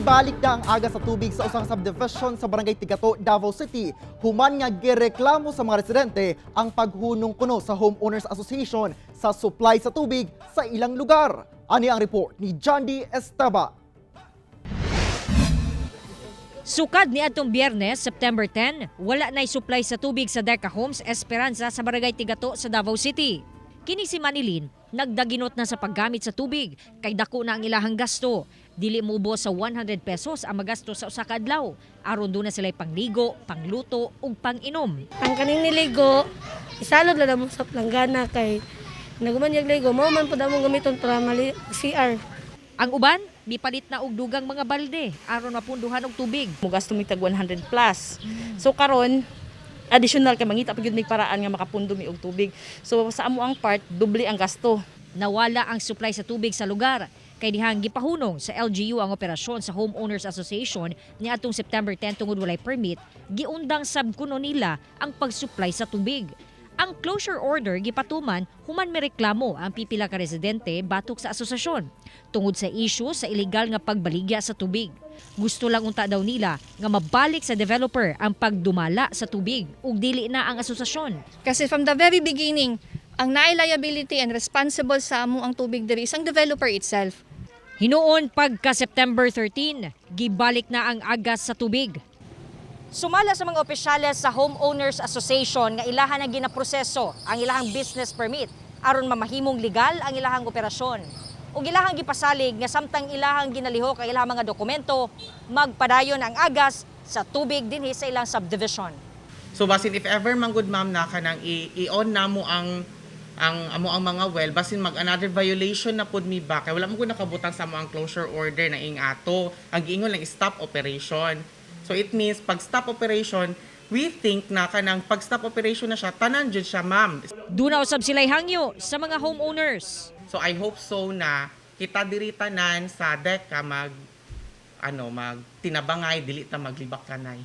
Gibalik na ang agas sa tubig sa usang subdivision sa Barangay Tigato, Davao City. Human nga gireklamo sa mga residente ang paghunong kuno sa Homeowners Association sa supply sa tubig sa ilang lugar. Ani ang report ni John D. Estaba. Sukad ni atong Biyernes, September 10, wala na'y supply sa tubig sa Deca Homes Esperanza sa Barangay Tigato sa Davao City. Kini si Manilin, nagdaginot na sa paggamit sa tubig kay dako na ang ilahang gasto. Dili mubo sa 100 pesos ang magasto sa usa ka adlaw. Aron duna sila'y pangligo, pangluto ug panginom. Ang kaning niligo, isalod lang mo sa planggana kay naguman yung ligo, mao man pud among gamiton para mali CR. Ang uban, mipalit na og dugang mga balde aron mapunduhan og tubig. Mugasto mi tag 100 plus. So karon additional kay mangita pa gyud mig paraan nga makapundo mi og tubig. So sa amo ang part, doble ang gasto. Nawala ang supply sa tubig sa lugar kay dihang gipahunong sa LGU ang operasyon sa Homeowners Association ni atong September 10 tungod walay permit, giundang sab kuno nila ang pag-supply sa tubig. Ang closure order gipatuman human mireklamo ang pipila ka residente batok sa asosasyon tungod sa issue sa ilegal nga pagbaligya sa tubig. Gusto lang unta daw nila nga mabalik sa developer ang pagdumala sa tubig ug dili na ang asosasyon. Kasi from the very beginning, ang naay liability and responsible sa amo ang tubig diri is ang developer itself. Hinuon pagka September 13, gibalik na ang agas sa tubig. Sumala sa mga opisyales sa Homeowners Association nga ilahan ang ginaproseso ang ilahang business permit aron mamahimong legal ang ilahang operasyon. Ug ilahang gipasalig nga samtang ilahang ginalihok ang ilahang mga dokumento, magpadayon ang agas sa tubig dinhi sa ilang subdivision. So basin if ever man gud, ma'am, na kanang i-on na mo ang amo ang mga well, basin mag another violation na pud mi ba kay wala mo gud nakabutang sa amo ang closure order na ing ato. Ang giingon lang stop operation. So it means pag stop operation, we think na kanang pag stop operation na siya, tanan jud siya, ma'am. Duna usab sila'y hangyo sa mga homeowners. So I hope so na kita diri tanan sa DECA mag ano, mag tinabangay, dili ta maglibak kanay.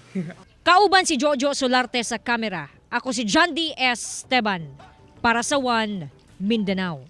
Kauban si Jojo Solarte sa kamera. Ako si John D. S. Esteban para sa One Mindanao.